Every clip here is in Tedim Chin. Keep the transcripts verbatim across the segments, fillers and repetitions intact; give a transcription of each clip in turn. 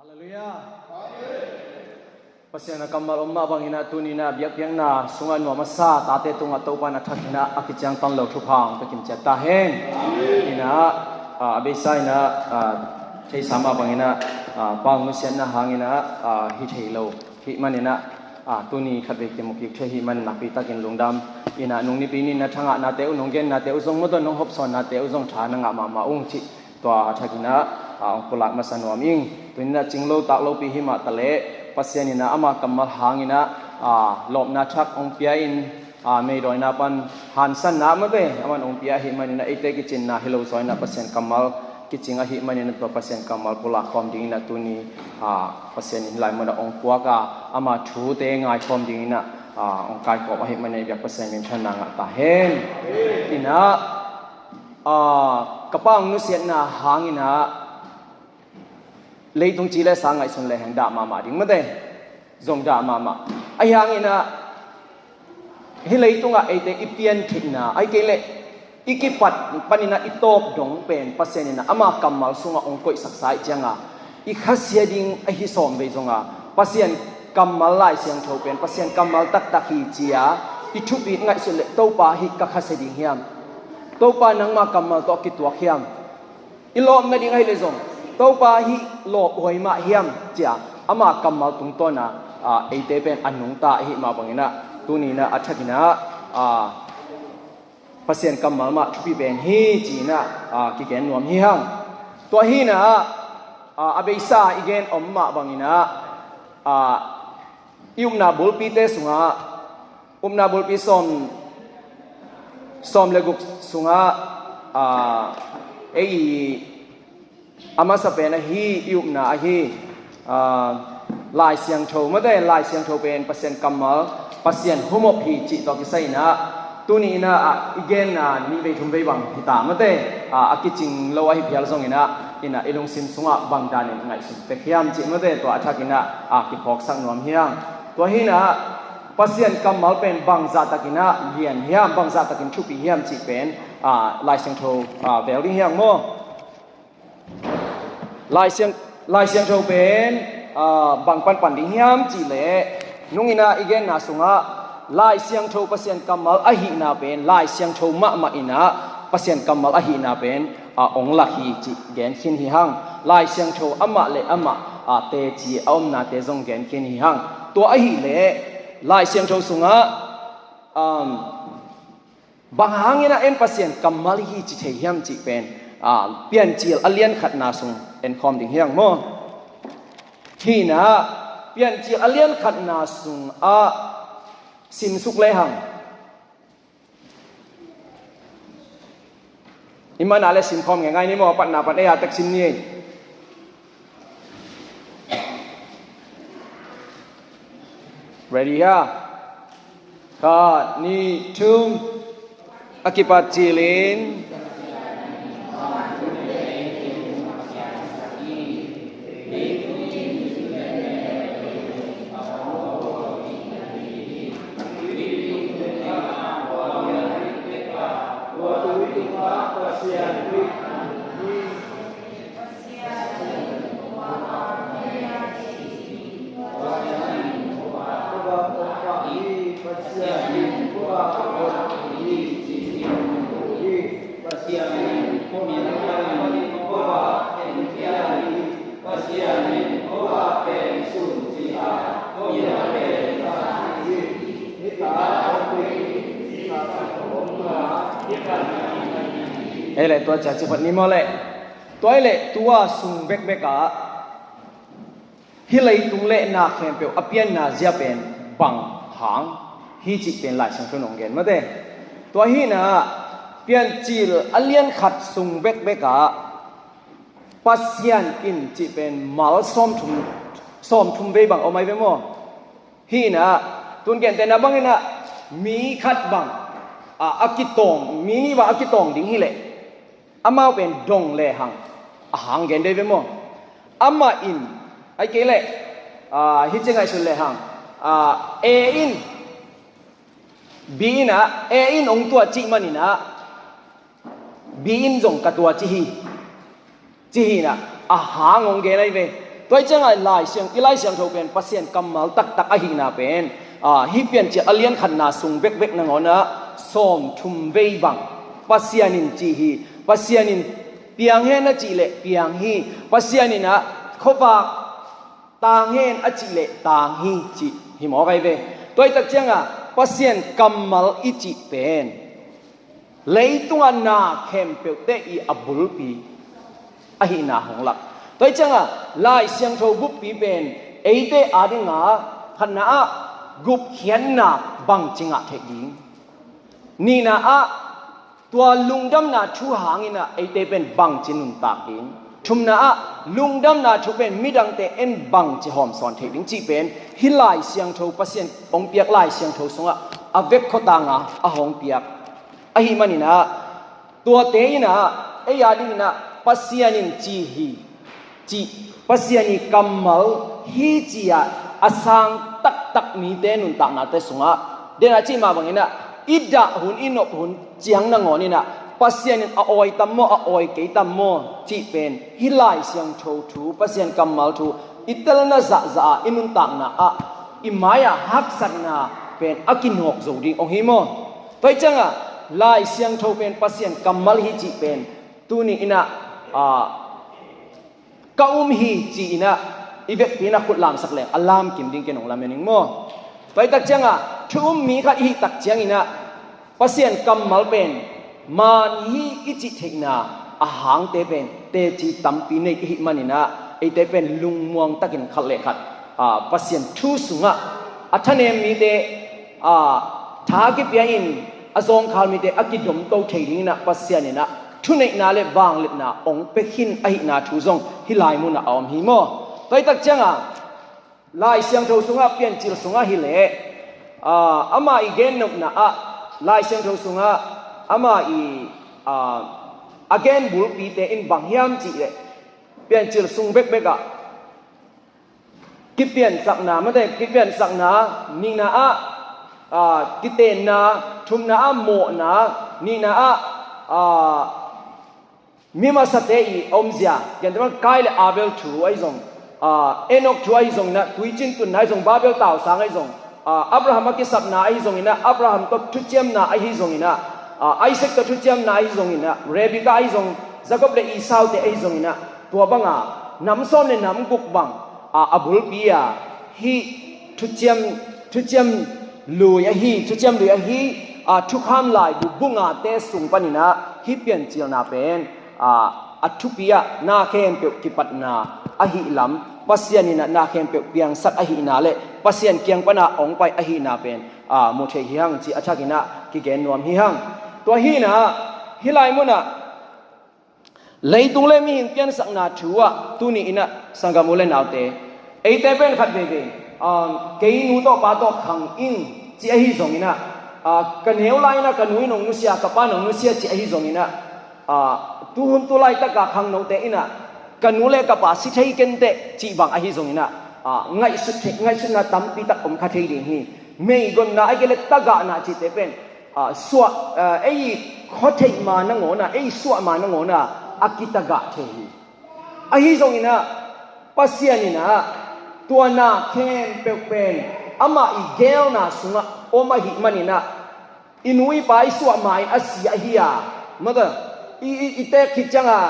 Halleluiah. Pasian a kammal om mah bangin ah tuni-in ah biakpiakna sungah nuam a sa tate tungah Topa in a thakin ah a kiciangtan lo thupha hong pia kim ciat ta hen. In ah, ah, a beisa in ah, ah, theisa mah bangin ah, ah, Pa hong nusiatna hangin ah, ah, hi thei lo hih manin ah, ah, tuni khatvei kimu kik thei hih manin nakpi takin lungdam. In ah nung nipi ni-in ah thangah nate uh, nong gen nate uh zong, mawtaw nong hopsawn nate uh zong tha na ngah mahmah ung cih tua a thakin ah, ah, hong pulak masa nuam ing. Tuni-in ah cing lo tak lopi hi mah taleh Pasian in ah ama kammal hangin ah, ah, lawpna thak hong pia in, ah, meidawina pan hansanna mate aman hong pia ahih manin ah eite kicinna hi lo zaw in ah Pasian kammal kicing ahih manin ah tua Pasian kammal pulak khawm dingin ah tuni, ah, Pasian in hih lai munah hong puak a ama thute ngai khawm dingin ah, ah, hong kaikhawm ahih manin ah i biak Pasian minthanna ngah ta hen. In ah, ah, ka Pa hong nusiatna hangin ah leitung ci le sa ngaihsun le hang dah mahmah ding mate. Zong dah mahmah. Ahi hangin ah hih leitungah eite i piantheihna, ahih kei leh i kipat panin ah i tawp dong pen Pasian in ah ama kammal sungah hong koihsaksa ahih ciangin i khasia ding ahi sawm vei zong a Pasian kammal Lai Siangtho pen Pasian kammal taktak hi ci-a i thupi ngaihsut leh Topa hih ka khasia ding hiam? Topa nangma kammal tawh a kituak hiam? I lawp nading ahih leh zong Topa hih lawphuai mah hiam ci-a ama kammal tungtawn a, ah, eite pen a nungta ahih mah bangin ah tuni-in ah a thakin ah, ah, Pasian kammal mah thupi pen hi ci-in ah, ah, kigen nuam hi hang. Tua hi-in ah, ah, a beisa i gen om mah bangin ah, ah, i upna bulpite sungah, upna bulpi sawm, sawm le guk sungah, ah, ei i a masa pen ahi, i upna ahi, ah, Lai Siangtho mate, Lai Siangtho pen Pasian kammal, Pasian humop hi cih tawh kisai in ah tuni-in ah, ah, i genna nih vei thum vei bang hi ta mate, ah, a kicing lo ahi phial zongin ah, in ah i lungsim sungah bang danin ngaihsun pek hiam cih mate, tua a thakin ah, ah, kiphawksak nuam hi hang. Tua hi-in ah Pasian kammal pen bang zahtakin ah lian hiam, bang zahtakin thupi hiam cih pen, ah, Lai Siangtho, ah, vel ding hi hang maw? Lai Siang, Lai Siangtho pen, ah, bang panpan ding hiam cih leh nungin ah i genna sungah Lai Siangtho Pasian kammal ahihna pen Lai Siangtho mahmah in ah Pasian kammal ahihna pen, ah, hong lak hi cih gen khin hi hang. Lai Siangtho amah le amah, ah, teci a omnate zong gen khin hi hang. Tua ahih leh Lai Siangtho sungah, um, bang hangin ah en Pasian kammal hi ci thei hiam cih pen, ah, Piancil a lian khatna sung en khawm ding hi hang maw? Hi-in ah Piancil a lian khatna sungah simsuk le hang. I man a le sim khawm ngeingai ni maw, a patna pan ei a tek sim ni ei. Ready ha? Khat, nih, thum. A kipat cilin. Ei le tua cia cipat ni maw le. Tua ei le tua sung bekbek ah hih leitung le na khempeuh a pianna zia pen bang hang hi cih pen Lai Siangtho in hong gen mate. Tua hi-in ah Piancil a lian khat sung bekbek ah Pasian in cih pen mal sawmthum, sawmthum vei bang om ai ve maw? Hi-in ah tun gentehna bangin ah mi khat bang, a, a kitawng, mi nih bang a kitawng ding hi leh amau pen dong le hang a hang gen dei ve maw? Amah in, ai kei leh, a, hi ci ngaihsun le hang, a, A in, B in ah, A in hong tua cih manin ah B in zong ka tua ci hi. Ci hi-in ah a hang hong gen ai ve. Tua hi ciangah Lai Siang, i Lai Siangtho pen Pasian kammal taktak ahihna pen, ah, hih Piancil a lian khatna sung bekbek nangawnah sawm thum vei bang Pasian in ci hi. Pasian in piang hen a cih leh piang hi. Pasian in ah khuavak tang hen a cih leh tang hi, cih hi mawk ahi ve. Tua hi tak ciangah Pasian kammal i cih pen leitungah na khempeuhte i a bulpi ahihna hong lak. Tua hi ciangah Lai Siangtho buppi pen eite adingah khatna ah gupkhiatna bangci ngah theih ding, nihna ah tua lungdamna thu hangin ah eite pen bangci nuntak ding, thumna ah lungdamna thu pen midangte en bangci hawmsawn theih ding cih pen hih Lai Siangtho, Pasian hong piak Lai Siangtho sungah a vek khuatanga a hong piak ahih manin ah, tuate in ah ei adingin ah Pasian in ci hi cih, Pasian i kammal hi ci-ah a sang taktak mite nuntaknate sungah, den a cih mah bangin ah i dah hun, i nop hun ciang nangawn in ah Pasian in a awi tam maw, a awi kei tam maw cih pen hih Lai Siangtho thu, Pasian kammal thu i telna zahzah ah, i nuntakna ah, i mai-ah haksatna pen a kinawk zo ding hong hi maw? Tua hi ciangah Lai Siangtho pen Pasian kammal hi cih pen tuni in ah, ah, ka um hi ci-in ah i vekpi in ah khut lamsak leng a lamkim ding ken hong lamen ing maw? Tua hi tak ciangah thu um mi khat i hih tak ciangin ah Pasian kammal pen maan hi i cih theihna a hangte pen teci tampi nei i hih manin ah eite pen lungmuang takin khat le khat, ah, Pasian thu sungah a thanem mite, ah, tha kipia in a zawngkhal mite a kidomto thei dingin ah Pasian in ah thuneihna le vangliatna hong pia khin ahihna thu zong hih lai munah a om hi maw? Tua hi tak ciangah Lai Siangtho sungah, Piancil sungah hi leh, ah, amah i gennopna ah, Lai Siangtho sungah amah i, ah, a gen bulpite in bang hiam cih leh, Piancil sung bekbek ah kipiansakna, mate, kipiansakna, nihna ah, ah, kitenna, thumna ah mawhna, nihna ah, ah, mi masate i a omzia, gentehna Kain le Abel thu ahi zong, ah, Enok thu ahi zongin ah, tuicin tunna ahi zong, Babel tausang ahi zong, ah, Abraham a kisapna ahi zongin ah, Abraham tawh thuciamna ahi zongin ah, ah, Isaac tawh thuciamna ahi zongin ah, Rebekah ahi zong, Jacob le Esau te ahi zongin ah, tua banga nam sawm le nam guk bang, ah, a bulpi a hih thuciam, thuciam lui ahi, thuciam lui ahi, ah, thukham laibu bu ngate sung panin ah hih Piancilna pen, ah, a thupi ah na khempeuh kipatna ahih lam, Pasian in ah na khempeuh piangsak ahihna le Pasian kiang pan ah hong pai ahihna pen, ah, mu thei hi hang ci a thakin ah kigen nuam hi hang. Tua hi in ah hih lai munah leitung le mihing piansakna thu ah tuni in ah sanggam u le naute, eite pen khat veivei, um, kei nu tawh pa tawh khang ing ci ahi zongin ah, ah, ka neu lai in ah ka nu in hong nusia, ka pa in hong nusia ci ahi zongin ah, ah, tuhun tu laitak a khangnote in ah ka nu le ka pa si thei kenteh cih bang ahi zongin ah, ah, ngaihsut thei, ngaihsutna tampi tak om kha thei ding hi. Meigonna a kei le tagahna cihte pen, ah, suah, ah, ei khuatheih ma nangawn ah, ei suah ma nangawn ah a kitagah thei hi. Ahi zongin ah Pasian in ah tua na khempeuh pen amah i geelna sungah om ahih manin ah i nu i pa i suah ma in a si ahi a, mata, i, i, i teek khit ciangah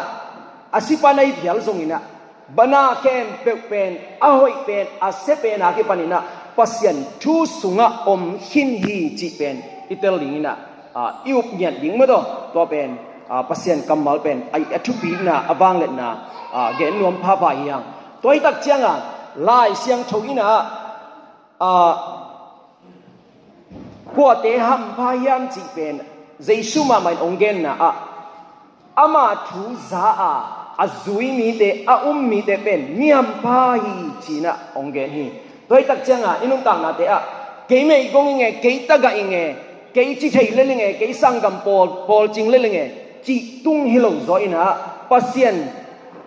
a si pan a i phial zongin ah, bana khempeuh pen, a hoih pen, a sia pen a kipanin ah Pasian thu sungah om khin hi cih pen i tel dingin ah, ah, i up ngiat ding mataw, tua pen, ah, Pasian kammal pen a, a thupina, a vangliatna, ah, gen nuam phapha hi hang. Tua hi tak ciangah Lai Siangtho in ah, ah, kuate hampha hiam cih pen Jesu mahmah in hong genna ah, ama thu za a, a zui mite, a um mite pen mi hampha hi ci-in ah hong gen hi. Tua hi tak ciangah i nuntaknate ah kei meigong ing e, kei tagah ing e, kei ci thei lel ing e, kei sanggam pawl, pawlcing lel ing e cih tung hi lo zaw in ah Pasian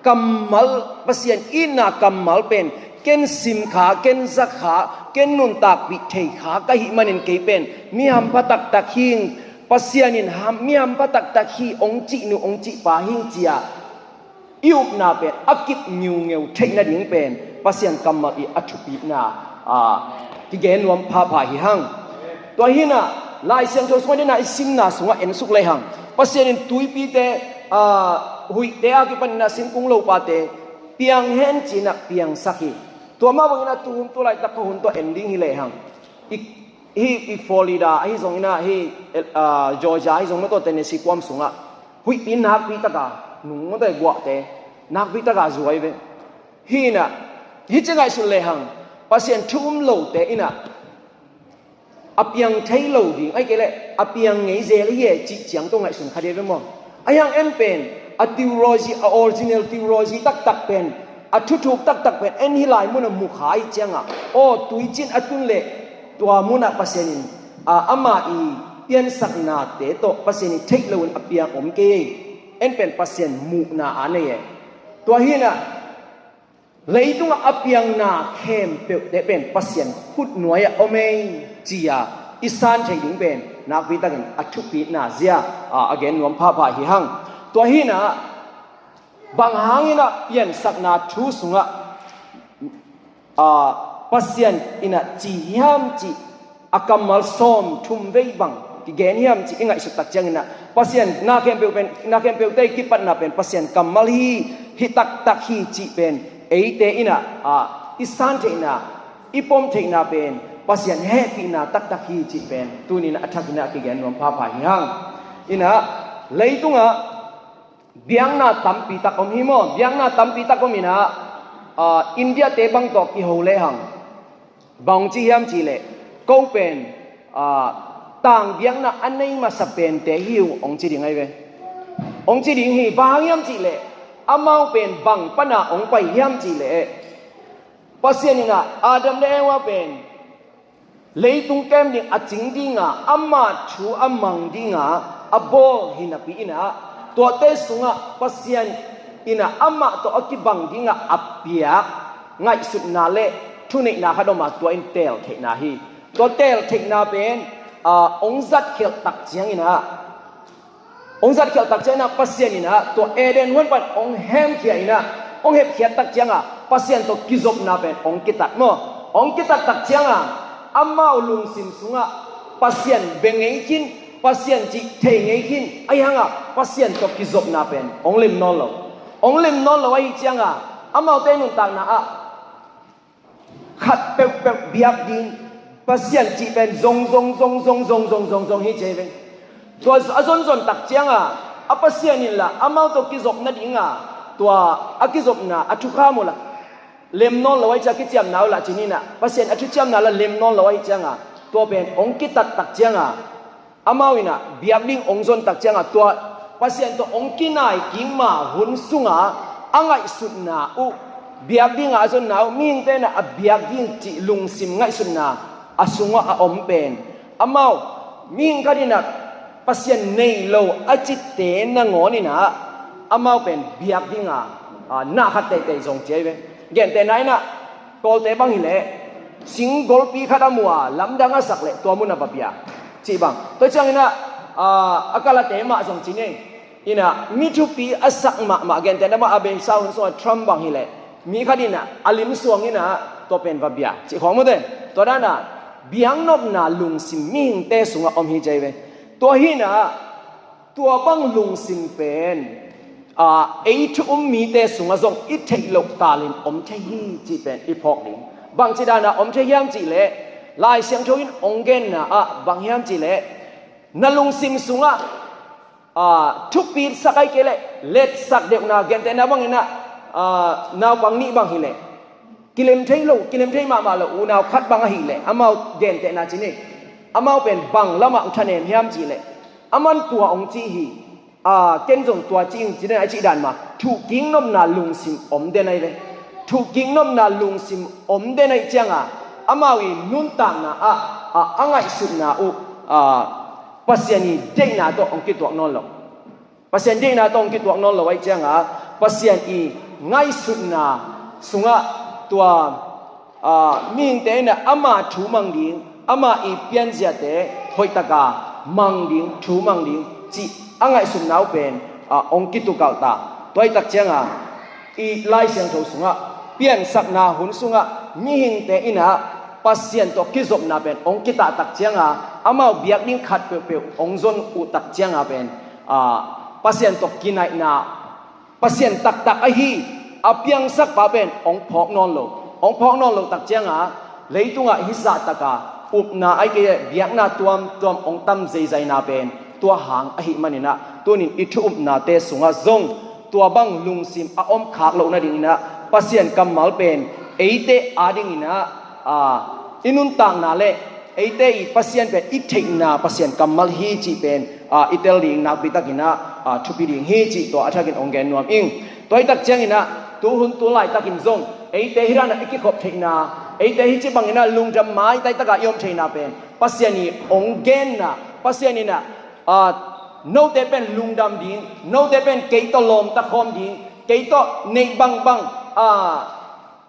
kammal, Pasian itna kammal pen ken sim kha, ken za kha, ken nuntakpih thei kha ka hih manin kei pen mi hampha taktak hing, Pasian in ham, mi hampha taktak hi hong cih nu, hong cih pa hing ci-a i upna pen a kip ngiungeu theih nading pen Pasian kammal i a thupina, a, kigen nuam phapha hi hang. Tua hinah Lai Siangtho sungah dinah i simna sungah ensuk lehang, Pasian in tuipite, a, huihte a kipaninah singkung lopate piang hen cinah piangsak hi. Tua mah banginah tuhun tulaitak ka hun tua en ding hi lehang, i, hi i Florida ahi zonginah, hi, a, Georgia ahi zong mawtaw Tennessee kuam sungah huihpi nakpi taka nung mawtaw guahte nakpi taka zuai ve. Hinah hih ci ngaihsun lehang, Pasian thu um lote inah a piang thei lo ding, ai kei leh a piang ngei zel hi e cih ciang tawh ngaihsun kha dih ve maw? A hiang en pen a theology, a original theology taktak pen, a thuthuk taktak pen en hi lai munah mukha ih ciangah, aw, tuicin a tun leh tua munah Pasian in, a, ama i piansaknate tawh Pasian i theih loin a piang om kei ei. En pen Pasian muhna a nei e. Tua hinah leitungah a piangna khempeuhte pen Pasian khutnuai-ah om ei ci-a i san theih ding pen nakpitakin a thupina zia, a, a gen nuam phapha hi hang. Tua hinah bang hanginah piansakna thu sungah, a, Pasian inah ci hiam cih a kammal sawm thum vei bang kigen hiam cih i ngaihsut tak cianginah Pasian na khempeuh pen, na khempeuhte i kipatna pen Pasian kammal hi, hi taktak hi cih pen eite inah, a, i san theihna, i pom theihna pen Pasian hehpihna taktak hi cih pen tuninah a thakinah kigen nuam phapha hi hang. Inah leitungah biakna tampi tak om hi maw? Biakna tampi tak om inah, a, India te bang tawh kiho lehang bang hong ci hiam cihleh, ko pen, a, tang biakna a nei masa pente hi uh hong ci ding ahi ve. Hong ci ding hi, bang hang hiam cihleh amau pen bang pana hong pai hiam cihleh, Pasian inah Adam le Eva pen leitung kem ding a cing dinga ama thu a mang dinga a bawl hi napi inah, tuate sungah Pasian inah amah tawh a kibang dinga a piak ngaihsutna le thuneihna khat om a, tua in teel theihna hi. Tua teel theihna pen, a, hong zatkhialh tak cianginah, hong zatkhialh tak cianginah Pasian inah tua Eden huan pan hong hemkhia inah, hong hepkhiat tak cianga Pasian tawh kizopna pen hong kitat maw? Hong kitat tak cianga amau lungsim sungah Pasian bia ngei khin, Pasian cih thei ngei khin, ahi hanga Pasian tawh kizopna pen hong lim nawn lo. Hong lim nawn lo ahi cianga amaute nuntakna ah khat peuhpeuh biak ding, Pasian cih pen zong zong zong zong zong zong zong zong hi ci ve. Tua a zonzon tak cianga a Pasian inla amau tawh kizop nadinga tua a kizopna a thukham uh la lem nawn lo ahi cianga, kiciamna uh la cininah Pasian a thuciamna la lem nawn lo ahi cianga tua pen hong kitat tak cianga amau inah biak ding hong zon tak cianga tua Pasian tawh hong kinai kik ma hun sunga a ngaihsutna uh, biak dinga a zonna uh, mihingte inah a biak ding cih lungsim ngaihsutna a sungah a om pen amau mihing khat inah Pasian nei lo a cite nangawn inah amau pen biak dinga, a, na khat teitei zong ci ahi ve. Gentehna inah Kawlte bang hileh sing golpi khat a mu a lamdang a sak leh tua munah va bia cih bang. Tua cianginah, a, a kalate mah zong ci ngei inah mi thupi a sak mahmah, gentehna mah a beisa hun sungah Trump bang hileh mi khat inah a lim suang inah tua pen va bia cih khawng mute. Tua dana biaknopna lungsim mihingte sungah om hi ci ahi ve. Tua hinah tua bang lungsim pen, a, ei thu um mite sungah zong i theih loh talin om thei hi cih pen i phawk ding. Bangci dana om thei hiam cihleh, Lai Siangtho in hong genna ah bang hiam cihleh, na lungsim sungah, a, thupitsak ahi kei leh letsak deuhna, gentehna banginah, a, naupang nih bang hileh kilem thei lo, kilem thei mahmah lo unau khat bang ahileh amau gentehna ci ni. Amau pen bang lamah hong thanem hiam cihleh, aman tua hong ci hi, a, ken zong tua ci ing ci den a cih dan mah thuhkik nopna lungsim om den ahi ve. Thuhkik nopna lungsim om den ahi cianga amau i nuntakna ah, a, a ngaihsutna uh, a, Pasian i deihna tawh hong kituak nawn lo. Pasian deihna tawh hong kituak nawn lo ahi cianga Pasian i ngaihsutna sungah tua, a, mihingte inah ama thu mang ding, ama i pianziate hoihtaka mang ding, thu mang ding cih a ngaihsutna uh pen, a, hong kitukalh ta. Tua hi tak cianga i Lai Siangtho sungah, piansakna hun sungah mihingte in ah Pasian tawh kizopna pen hong kitahtak cianga, amau biak ding khat peuhpeuh hong zon uh tak cianga pen, aa, Pasian tawh kinaihna, Pasian taktak ahi a piangsak pa pen hong phawk nawn lo. Hong phawk nawn lo tak cianga, leitungah hih zahtaka upna ahih kei leh biakna tuamtuam hong tam zeizaina pen tua hang ahih manin ah, tunin i thu upnate sungah zong tua bang lungsim a om khak loh nadingin ah, Pasian kammal pen eite adingin ah, aa, i nuntakna le eite i Pasian pen i theihna Pasian kammal hi cih pen, aa, i tel ding nakpi takin ah, aa, thupi ding hi cih tua a thakin hong gen nuam ing. Tua hi tak ciangin ah, tu hun tu laitakin zong eite hih dan ah i kikhop theihna, eite hih ci bangin ah lungdam maitai takah i om theihna pen Pasian i hong genna, Pasian in ah, aa, note pen lungdam ding, note pen kei tawh lawmta khawm ding, kei tawh neih bangbang, aa,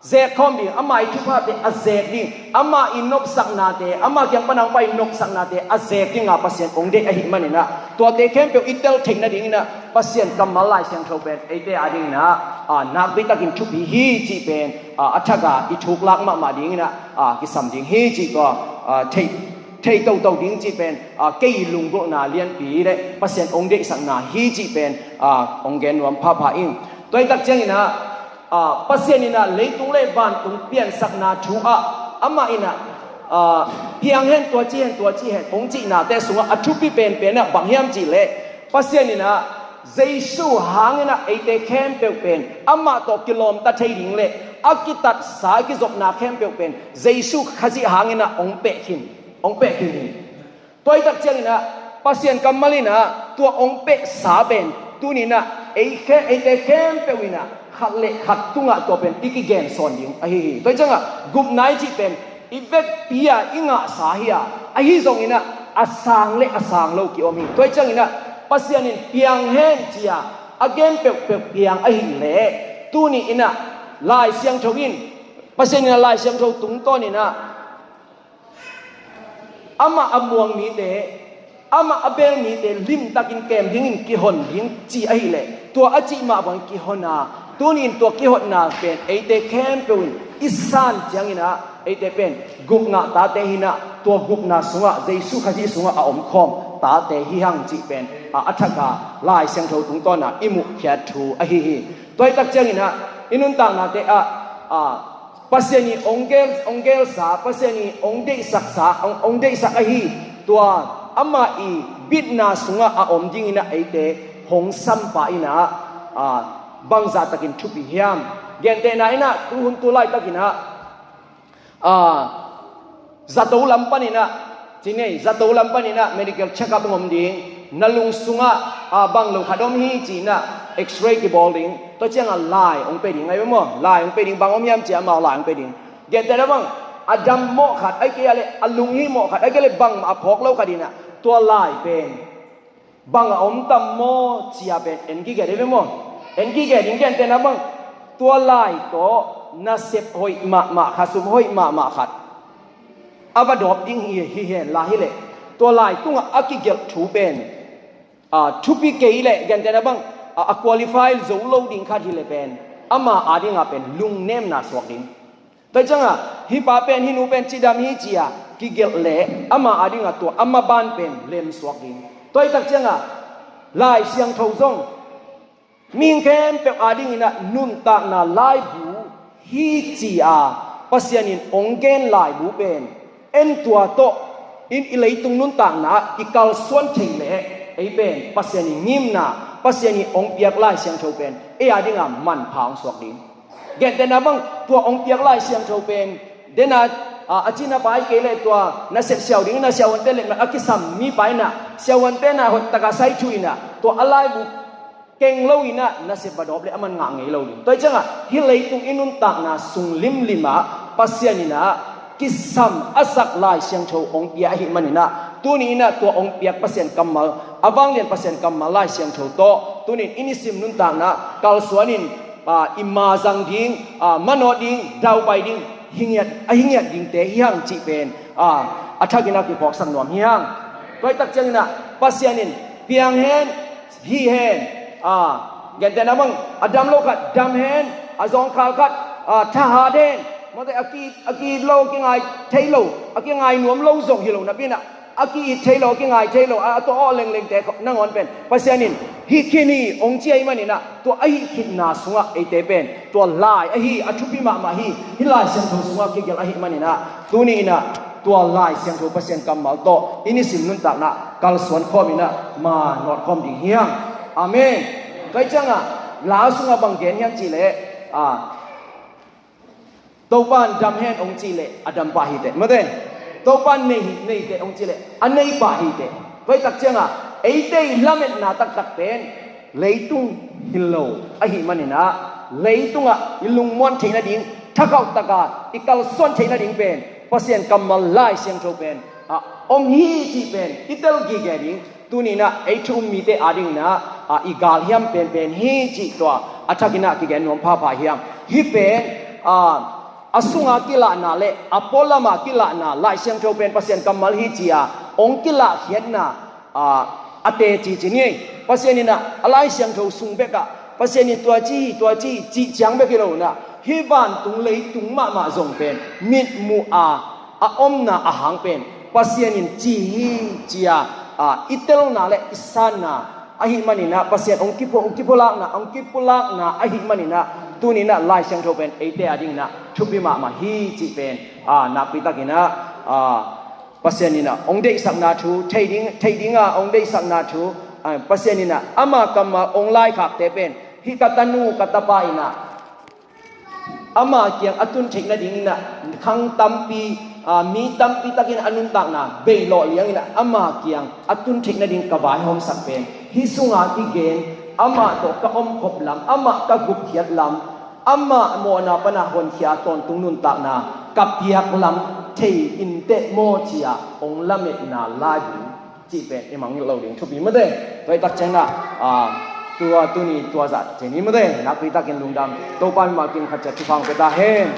zek khawm ding, ama i thuphate a zek ding, ama i nopsaknate, ama kiang pan a hong pai nopsaknate a zek dinga Pasian hong deih ahih manin ah, tuate khempeuh i tel theih nadingin ah Pasian kammal Lai Siangtho pen eite adingin ah, aa, nakpi takin thupi hi cih pen, aa, a thaka i thuklak mahmah dingin ah, aa, kisam ding hi cih tua, aa, thei, thei toto ding cih pen, aa, kei i lunggulhna lianpi le Pasian hong deihsakna hi cih pen, aa, hong gen nuam phapha ing. Tua hi tak ciangin ah, aa, Pasian in ah leitung le vantung piansakna thu ah amah in ah, aa, piang hen, tua ci hen, tua ci hen hong cihnate sungah a thupi penpen ah bang hiam cih leh, Pasian in ah Jesu hangin ah eite khempeuh pen amah tawh kilawmta thei ding le a kitatsa, a kizopna khempeuh pen Jesu Khazih hangin ah hong peh khin, hong peh khin hi. Tua hi tak ciangin ah Pasian kammal in ah tua hong pehsa pen tuni in ah ei khe, eite khempeuh in ah khat le khat tungah tua pen i kigen sawn ding ahi hi. Tua hi ciangah gupna i cih pen i vekpi-a i ngahsa hi-a, ahi zongin ah a sang le a sang lo ki-om hi. Tua hi ciangin ah Pasian in piang hen ci-a a gen peuhpeuh piang ahih leh, tuni in ah Lai Siangtho in, Pasian in ah Lai Siangtho tungtawn in ah amah a muang mite, amah a bel mite limtakin kem dingin kihon ding ci ahih leh, tua a cih mah bangin kihon a, tuni in tua kihotna pen eite khempeuh in i san ciangin ah eite pen gup ngah tate hi-in ah, tua gupna sungah Jesu Khazih sungah a omkhawm tate hi hang cih pen, a, a thaka Lai Siangtho tungtawn a i muhkhiat thu ahi hi. Tua hi tak ciangin ah i nuntaknate ah, a, Pasian i hong gel, hong gelsa, Pasian i hong deihsaksa, hong, hong deihsak ahi tua amah i bitna sungah a om dingin ah eite hong sampa in ah, a, bangzah takin thupi hiam? Gentehna in ah tu hun tu laitakin ah, a, zato lam panin ah, ci ni, zato lam panin ah medical check-up hong om ding, na lung sungah, a, bang lo khat om hi ci-in ah X-ray kibawl ding. Tua ciangah lai hong pe ding, ai ve maw? Lai hong pe ding, bang om hiam ci-a amau lai hong pe ding. Gentehna bang, a dam mawh khat, ai kei a leh a lung hi mawh khat, ai kei a leh bangmah a phawk lo khat in ah, tua lai pen bang a om tam maw ci-a pen en kigen ding ve maw? En kigen ding. Gentehna bang, tua lai tawh nasep hoih mahmah khat, sum hoih mahmah khat a va dawp ding hi, hi hen la hi leh, tua lai tungah a kigelh thu pen, a, thupi kei leh, gentehna bang, a, a qualify zo lo ding khat hi leh pen, ama adingah pen lungnemna suak ding. Tua hi ciangah hih pa pen, hih nu pen cidam hi ci-a kigelh leh, ama adingah tua a maban pen lem suak ding. Tua hi tak ciangah Lai Siangtho zong mihing khempeuh adingin ah nuntakna laibu hi ci-a Pasian in hong gen laibu pen, en tua tawh in i leitung nuntakna ah i kalsuan thei leh, ei pen Pasian i ngimna, Pasian i hong piak Lai Siangtho pen ei adingah manpha hong suak ding. Gentehna bang, tua hong piak Lai Siangtho pen, dena, a, a cina pa hi kei leh tua nasep siau dingin ah siavuante lemna a kisam mipa in ah, siavuante in ah hoih takah sai thu in ah, tua a laibu keng lo in ah nasep va dawp leh aman ngah ngei lo ding. Tua hi ciangah hih leitung i nuntakna sung limlim ah Pasian in ah kisam a sak Lai Siangtho hong pia ahih manin ah, tuni in ah tua hong piak Pasian kammal, a vanglian Pasian kammal Lai Siangtho tawh tuni in i nisim nuntakna kalsuan in, a, i ma zang ding, a, manawh ding, daupai ding, hi ngiat, a hi ngiat dingte hi hang cih pen, a, a thakin a kiphawksak nuam hi hang. Tua hi tak ciangin ah Pasian in piang hen, hi hen, a, gentehna bang, a dam lo khat dam hen, A zawngkhal khat, a, thahat hen. Mawte a ki, a ki lo, a kingai thei lo, a kingai nuam lo zong hi lo napi-in ah, a ki-it thei lo, a kingai thei lo, a, a tua awh lenglengte nangawn pen Pasian in hih khin hi hong ci ahih manin ah, tua a hih khitna sungah eite pen tua lai ahi, a thupi mahmah hi. Hih Lai Siangtho sungah kigelh ahih manin ah, tuni in ah tua Lai Siangtho Pasian kammal tawh i nisim nuntakna kalsuan khawm in ah ma nawt khawm ding hi hang. Amen. Tua hi ciangah la sungah bang gen hiam cih leh, a, Topa'n dam hen hong cih leh a dam pah hi teh, mawte. Topa'n nei hi, nei teh hong cih leh a nei pah hi teh. Tua hi tak ciangah eite i lametna taktak pen leitung hi lo ahih manin ah, leitungah i lungmuan theih nading, thakhauh takin i kalsuan theih nading pen Pasian kammal Lai Siangtho pen, a, om hi cih pen i tel gige ding. Tuni in ah ei thu um mite adingin ah, a, i galhiam penpen hi cih tua a thakin ah kigen nuam phapha hi hang. Hih pen, a, a sunga kilahna le a pualamah kilahna Lai Siangtho pen Pasian kammal hi ci-a hong kilahkhiatna, a, a teci ci ni. Pasian in ah a Lai Siangtho sung bekah Pasian in tua ci hi, tua ci hi cih ciang bek hi lo in ah, hih vantung leitung mahmah zong pen mitmuh a, a omna a hang pen Pasian in ci hi ci-a, a, i telna le i sanna ahih manin ah, Pasian hong kiphu-, hong kipulakna, hong kipulakna ahih manin ah, tuni in ah Lai Siangtho pen eite adingin ah thupi mahmah hi cih pen, a, nakpi takin ah, a, Pasian in ah hong deihsakna thu, theih ding, theih dingin ah hong deihsakna thu, a, Pasian in ah ama kammal hong laikhakte pen hih ka tanu ka tapa in ah ama kiang a tun theih nadingin ah khang tampi, a, mi tampi takin a nuntakna beilawh liangin ah ama kiang a tun theih nading ka vaihawmsak pen hih sunga kigen, amah tawh ka omkhop lam, amah ka gupkhiat lam, amah mawhna pana honkhia tawntung nuntakna ka piak lam thei in teh maw ci-a hong lametna lai ding cih pen i mangngilh lo ding thupi, mawte. Tua hi tak ciangin ah, a, tua tuni tua zah ci ni, mawte. Nakpi takin lungdam. Topa mimal kim khat ciat thupha hong pia ta hen.